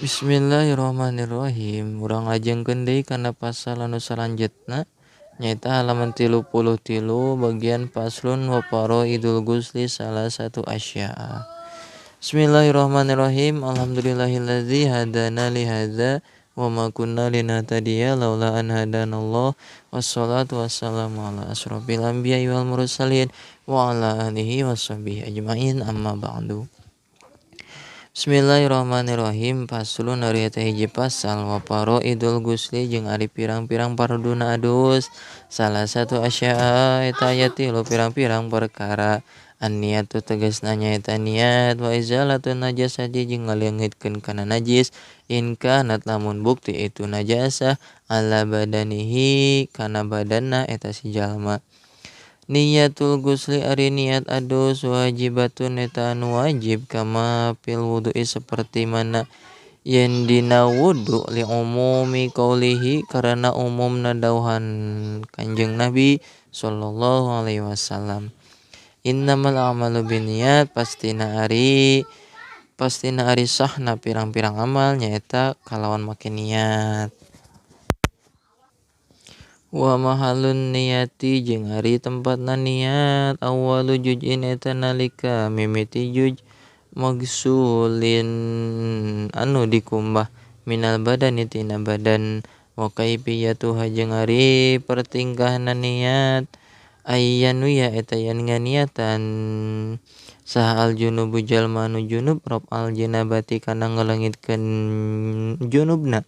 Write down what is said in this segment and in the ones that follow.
Bismillahirrahmanirrahim. Urang lajengkeun deui kana pasal anu salanjeutna nyaeta halaman 33 bagian faslun wa faraidul ghusli salah satu asya'a. Bismillahirrahmanirrahim. Alhamdulillahilladzi hadana li hadza wa ma kunna linahtadiya laula an hadanallah. Wassalatu wassalamu ala asyrafil anbiya'i wal mursalin wa ala alihi washabbihi ajmain, amma ba'du. Bismillahirrahmanirrahim. Faslun ari eta hiji pasal wa faraidul ghusli jeung ari pirang-pirang farduna adus. Salah satu asya'a eta aya tilu pirang-pirang perkara. An-niyatu tegasna nyaeta niat, wa izalatun najasati jeung ngaleungitkeun kana najis, in kanat lamun bukti itu najasah ala badanihi kana badanna eta si jalma. Niyatul ghusli ari niat adus wajibatun eta anu wajib kama fil wudu'i seperti mana yen dina wudu li umumi qaulihi karena umumna dauhan Kanjeng Nabi sallallahu alaihi wasallam. Innamal a'malu binniyat, pastina ari sahna pirang-pirang amal nyaeta kalawan make niat. Wa mahalun niyati jeung ari tempatna niat awwalu juz'in eta nalika mimiti juj magsulin anu dikumbah minal badani tina badan, wa kaifiyatuha jeung ari pertingkahna niat ayyanuya eta yen nganiatan saha al junubu jalma anu junub rob al janabati kana ngaleungitkeun junubna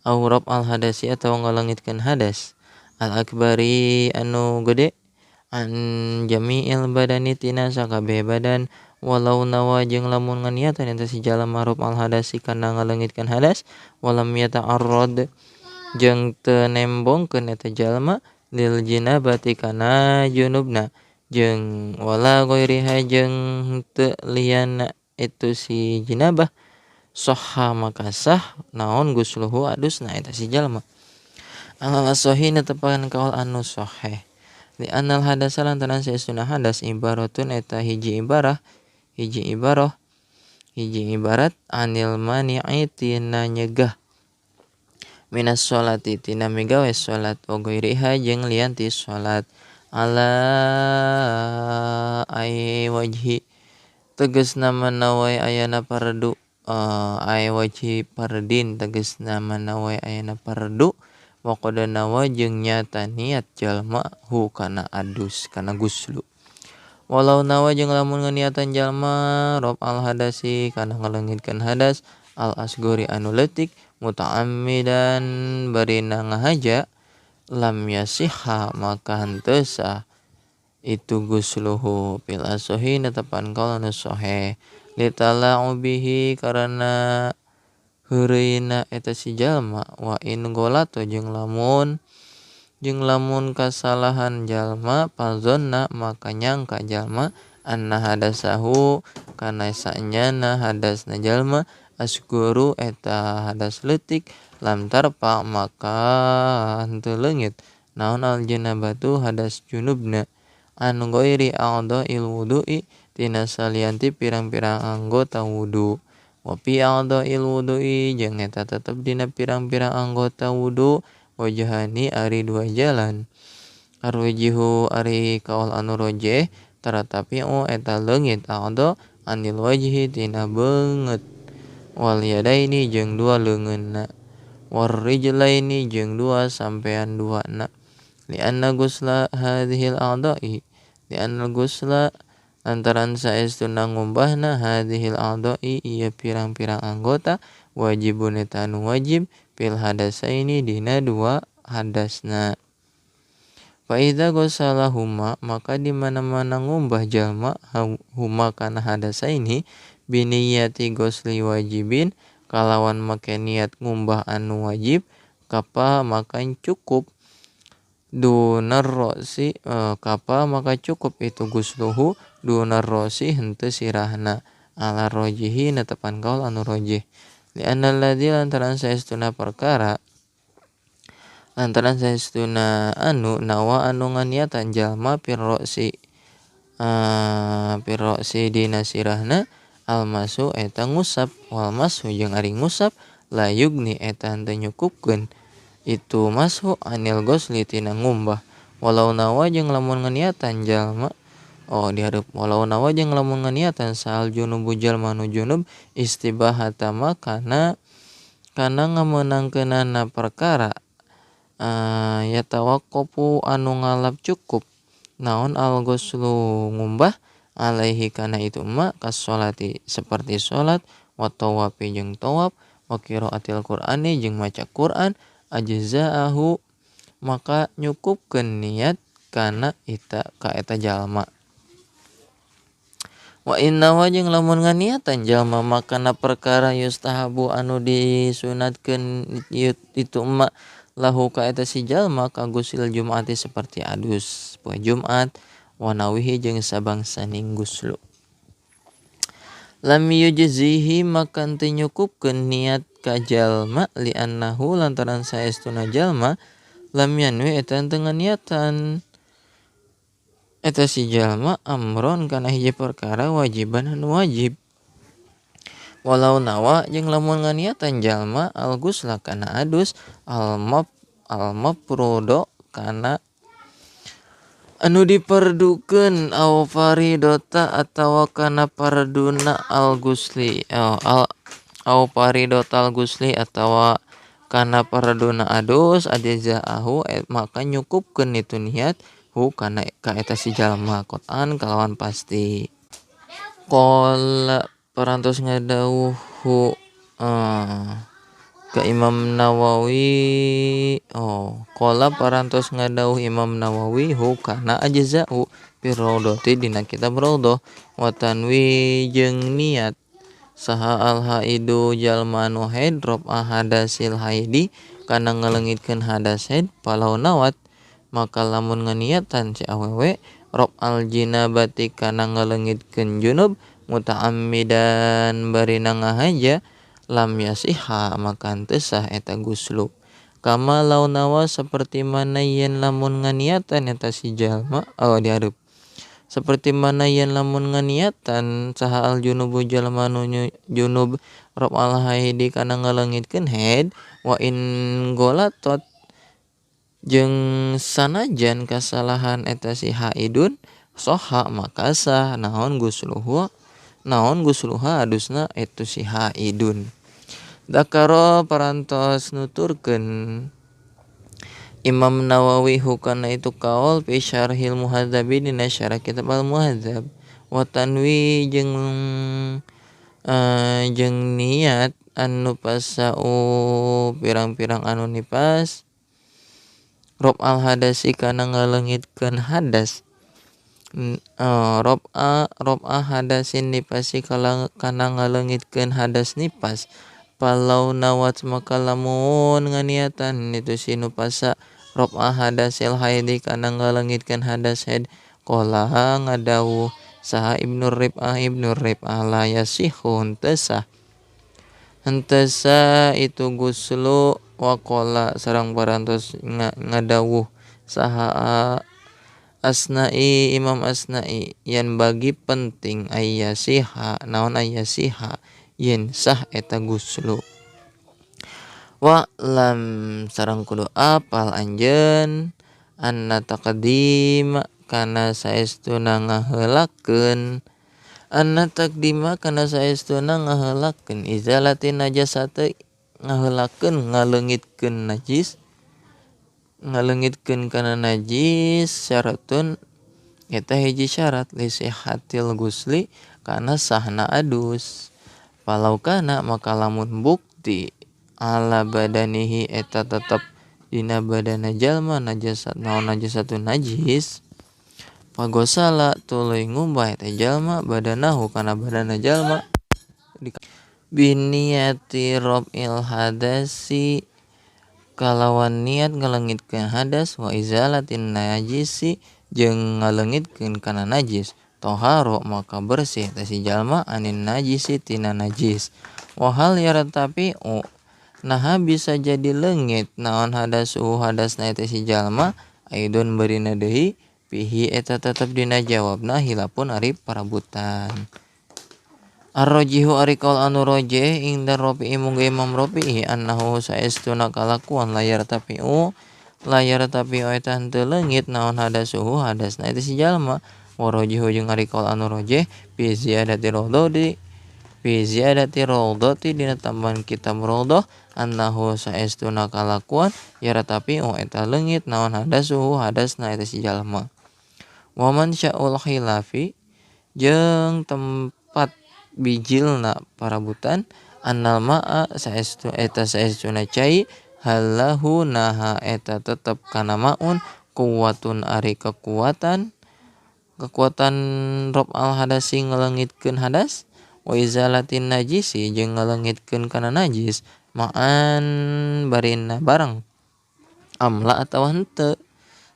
au rob al hadasi atawa ngaleungitkeun hadas al akbari anu gede an jami'il badani tina sakabeh badan, walau nawa jeung lamun nganiatan eta si jalma rob al hadasi kana ngaleungitkeun hadas walam yata'arrad jeung teu nembongkeun eta jalma lil jinabati kana junubna jeung wala ghairiha jeung teu liyana itu si jinabah sahha maka sah naon gusluhu adusna eta si jalma. Alal sahih netepan kaul anu sahih li anal hadasa lantaran saestuna hadas ibaratun eta hiji ibarah hiji ibarat anil mani'i tina nyegah minas sholati tina migawe sholat wa ghairiha jeung lian ti sholat ala ai wajhi tegasna manawa ayana fardu ai wajhi fardin tegasna manawa ayana fardu wa qad nawa jeung nyata niat jalma hu kana adus kana guslu. Walau nawa jeung lamun nganiatan jalma rob al hadasi kana ngaleungitkeun hadas al asgori anu leutik muta'ammidan barina ngahaja lam yasiha maka henteu sah itu gusluhu fil asohi netepan kaul anu sahih litala'ubihi karena heureuyna eta si jalma wa in golato jeung lamun kasalahan jalma fazonna maka nyangka jalma anna hadasahu kana sanyana hadasna jalma asguru eta hadas leutik lam tarfa maka henteu leungit naon al janabatu hadas junubna an ghairi a'dha'il wudu'i tina salianti pirang-pirang anggota wudu wa fi a'dha'il wudu'i jeung eta tetep dina pirang-pirang anggota wudu wajhani ari dua jalan arwajihu ari kaul anu rojeh taratapi'u eta leungit a'dha anil wajhi tina beungeut wal yadaini jeung dua leungeunna war rijlaini jeung dua sampean duana li anna ghusla hadhil a'dha'i li anna ghusla lantaran saestuna ngumbahna hadhil a'dha'i ieu pirang-pirang anggota wajibun eta anu wajib fil hadasaini dina dua hadasna. Fa idza ghasalahuma maka di mana-mana ngumbah jalma huma kana hadasaini biniyati ghusli wajibin kalawan make niat ngumbah anu wajib kapa maka cukup dunar rosi kapa maka cukup itu gusluhu dunar rosi henteu sirahna ala rojihi netepan kaul anu rojih li anna alladzi lantaran saestuna perkara lantaran saestuna anu nawa anu nganiatan jalma firrosi dina sirahna Almasu eta ngusap wal masu jeung ari ngusap la yugni eta henteu nyukupkeun itu mashu anil ghusli tina ngumbah. Walau nawa jeung lamun nganiatan jalma oh dihareup walau nawa jeung lamun nganiatan sahal junubu jalma nu junub istibahata makana kana ngameunangkeunana perkara yatawaqqafu anu ngalap cukup naon al ghuslu ngumbah alaihi kana itu ma kasolati seperti salat wa tawafi jeung tawaf wa qiraatil qur'ani jeung maca Qur'an ajzaahu maka nyukupkeun niat kana eta ka eta jalma. Wa inna wa jeung lamun nganiatan jalma makana perkara yustahabu anu disunatkeun itu ma lahu ka eta si jalma ka gusil jum'ati seperti adus poe Jumat wanawihi jeung sabangsaning guslu. Lam yujzihi maka teu nyukupkeun niat ka jalma li annahu lantaran saestuna jalma lam yanwi eta teu nganiatan eta si jalma amron kana hiji perkara wajiban anu wajib. Walau nawa jeung lamun nganiatan jalma al gusla kana adus al mafrudo kana anu diperdukeun au faridota atawa kana farduna al gusli au faridotal gusli atawa kana farduna adus ajzaahu maka nyukupkeun itu niat hu kana ka eta si jalma qotan kalawan pasti. Qala parantos ngadawuh ka Imam Nawawi qala parantos ngadawuh Imam Nawawi hu kana ajza'u fi raudhati dina kitab Raudhah wa tanwi jeung niat saha al haidu jalma anu haid rob hadasil haidi kana ngaleungitkeun hadas haid palau nawat maka lamun nganiatan si awewe rob al jinabati kana ngaleungitkeun junub muta'ammidan barina ngahaja lam yasiha maka teu sah eta guslu. Kama launawa seperti mana yen lamun nganiatan eta si jalma dihareup seperti mana yen lamun nganiatan saha al junubu jalma nu junub rob al haidi kana ngaleungitkeun haid wa in golatot jeung sanajan kasalahan eta si haidun soha maka sah naon gusluhu naon gusluha adusna itu si haidun. Dakaro parantos nuturkeun Imam Nawawi hukana itu kaul fi syarhil muhadzabi dina syarah kitab al muhadzab wa tanwi jeung niat anu pasau pirang-pirang anu nipas rob al hadasi kana ngaleungitkeun hadas rob a hadasin nipasi kana ngaleungitkeun hadas nipas palau nawat maka lamun nganiatan itu si nupasa rob a hadasil haidi kana ngaleungitkeun hadas haid qala ngadawuh saha Ibnu Rib'ah la yasihu henteu sah itu guslu wa qala sareng parantos ngadawuh saha Asna'i Imam Asna'i yen bagi penting ayyasiha naon ayyasiha yen sah eta guslu. Wa lam sareng kudu apal anjeun anna taqdim kana saestuna ngaheulakeun anna taqdima kana saestuna ngaheulakeun izalati najasate ngaheulakeun ngaleungitkeun najis ngaleungitkeun kana najis syaratun eta hiji syarat li sihhatil gusli kana sahna adus. Falau kana maka lamun bukti ala badanihi eta tetep dina badana jalma najasat naon najasatun najis pagosala tuluy ngumbah eta jalma badanahu kana badana jalma biniyati raf'il hadasi kalawan niat ngaleungitkeun hadas wa izalatin najisi jeung ngaleungitkeun kana najis toharo maka bersih teh si jalma anin najisi tina najis. Wa hal yartafi'u naha bisa jadi leungit naon hadasu hadasna eta si jalma aidon barina deui pihi eta tetep dina jawabna hilapun ari parabutan. Arrojihu ari kaul anu rojeh ingdar Rafi'i mungga Imam Rafi'i annahu saestuna kalakuan layar tapiu eta henteu leungit naon hadasuhu hadasna eta si jalma. Warojihu jeung ari kaul anu rojeh fi ziyadati raudhati dina tambahan kitab raudhah annahu saestuna kalakuan yara tapiu eta leungit naon hadasuhu hadasna eta si jalma. Wa man sya'ul khilafi jeung tempat bijilna parabutan annal ma'a saestu eta saestuna cai halahu naha eta tetep kana maun kuwatun ari kekuatan rob al hadasi ngaleungitkeun hadas wa izalatin najisi jeung ngaleungitkeun kana najis ma'an barina bareng amla atawa henteu.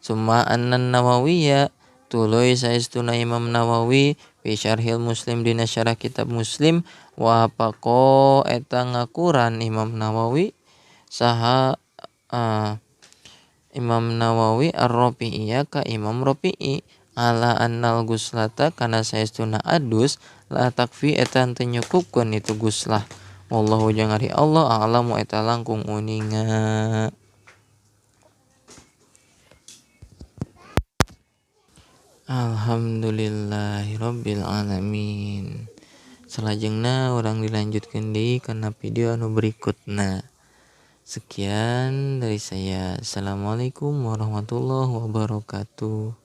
Summa annan nawawiyya tuluy saestuna Imam Nawawi fi syarhil Muslim dina syarah kitab Muslim wa faqo eta ngakuran Imam Nawawi saha Imam Nawawi ar-Rafi'i ka Imam Rafi'i ala annal guslata kana saestuna adus la takfi eta teu nyukupkeun itu guslah. Wallahu jeung ari Allah a'lamu eta langkung uninga. Alhamdulillahirabbil alamin. Salajengna urang dilanjutkeun deui kana video anu berikutna. Sekian dari saya. Assalamualaikum warahmatullahi wabarakatuh.